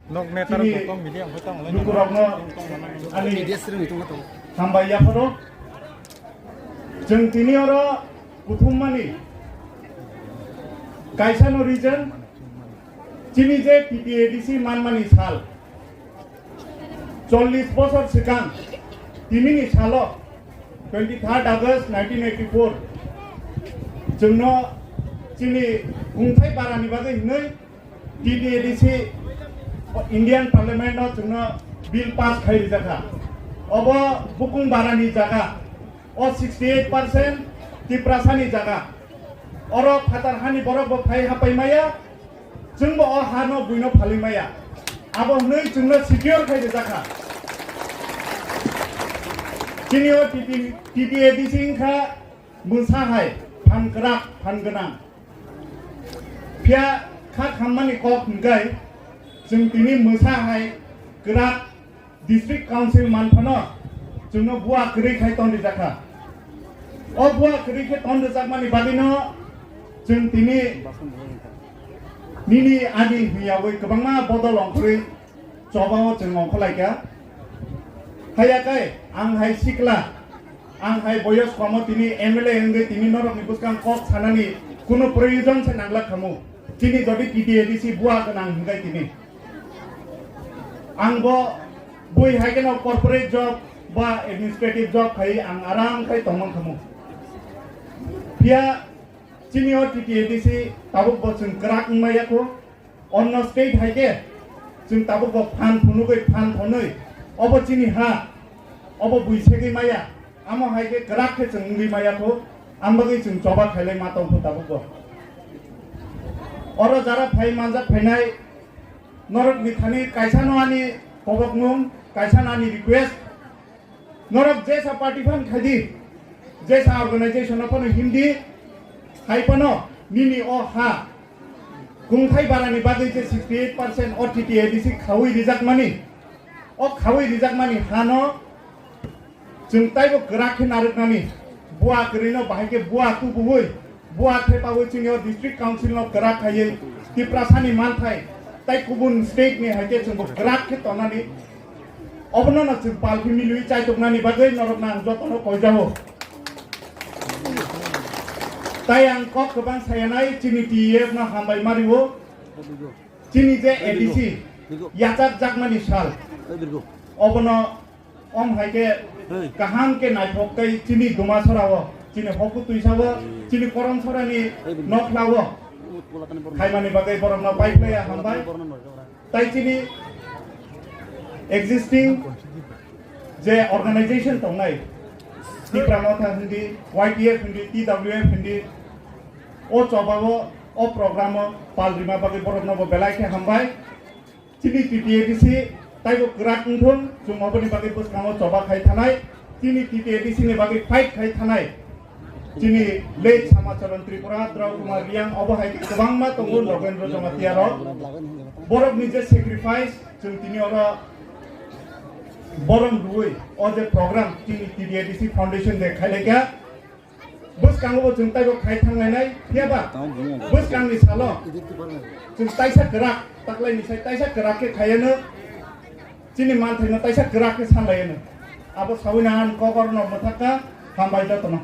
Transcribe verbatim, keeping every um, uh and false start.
Nok netar chini bo tong media hoi tong lai lukurokno ani media srwngwi tongma tongo. Hambai yapharo. Chwng tini oro kuthum mani kaisa no reason chini je T T A D C manmani sal. Chollish bosor swkang tinini salo twenty third August nineteen eighty four chwngno chini kungthai barani bagwi hinwi T T A D C Indian Parliament no chwngno bill pass khai rijak kha. Obo bukung barani jaga, o sixty eight percent Tiprasani jaga. Oro phatar hani borok bo phai hapai maya, chwngbo o hano buino phalwi maya. Abo hwnwi chwngno secure khai rijak kha. Chini o T T, T T A D C wngkha mwsa hai phan kwrak, phan gwnang. Phiya kha khammani kok hwnkhe chwng tini mwsa hai kwrak District Council manphano chwngno bua kwrwi khai ton rijak kha. O bua kwrwi khe ton rijakmani bagwino chwng tini nini ani hwnyawi kwbangma bodol ongkhorwi chobao chwng ongkhorlaikha. Haiya kai ang hai sikla, ang hai boyos komo tini M L A wngwi tini norokni bwskang kok sanani kunu proyojon se nanglak khamu. Chini jodi T T A D C bua gwnang hwnkhe tini. Ang bo bui hai kheno corporate job ba administrative job khai ang aram khai tongmang khamu. Phiya chini o T T A D C tabuk bo chwng kwrak wngmaya kho. Onno state hai khe chwng tabuk bo phan phunugwi phan thonwi obo chini ha, obo bui segwi maya. Amo hai khe kwrak khe chwng wngwi maya kho. Ambagwi chwng choba khailai ma tong kho tabuk bo. Oro jara phai manjak phainai norokni thani kaisa no ani kobokmung, kaisa no ani request. Norok jesa party phan khaidi, jesa organization no phano hindi, hai phano nini o ha kungthai barani bagwi je sixty eight percent o T T A D C khawi rijakmani, o khawi rijakmani hano chwng taibo kwrak khe narwknani, bua kwrwino bahai khe bua tubuwi, bua thepawi chini o district council no kwrak khaiwi Tiprasani manthai tai kubun state ni hai khe chwngbo kwrak khe tongnani. Obono no chwng palphi milwi chaitoknani bagwi norokno ang jotono koijao. Tai ang kok kwbang sayanai chini T E F no hambai mario. Chini je A D C yachak jakmani sal. Obono om hai khe kaham khe naithok tei chini Dumasora o, chini Hoku Tuisa o, chini Koromsora ni Nokhla o khaimani bagwi borokno pai phlaiya hambai. Tai chini existing je organization tongnai, Tipra Motha hindi, Y T F hindi, T W F hindi, o chobao, o programo pal rima bagwi borokno bo belai khe hambai. Chini T T A D C taibo kwrak wngthung, chwng oboni bagwi bwskango choba khai thanai. Chini T T A D C ni bagwi fight khai thanai. Chini late Samacharan Tripura, Drau Kumar Riang, obo hai kwbangma tongo, Nogendra Jamatia rok. Borok ni je sacrifice, chwng tini oro borom rwui o je program chini T T A D C Foundation de khai laikha. Bwskango bo chwng taibo khai thanglainai, phiyaba bwskangni salo chwng taisa kwrak, taklaini sai taisa kwrak khe khaiano. Chini manthaino taisa kwrak khe sanlaiyano. Abo sawi na ang kokorno mwthakha, hambai jotono.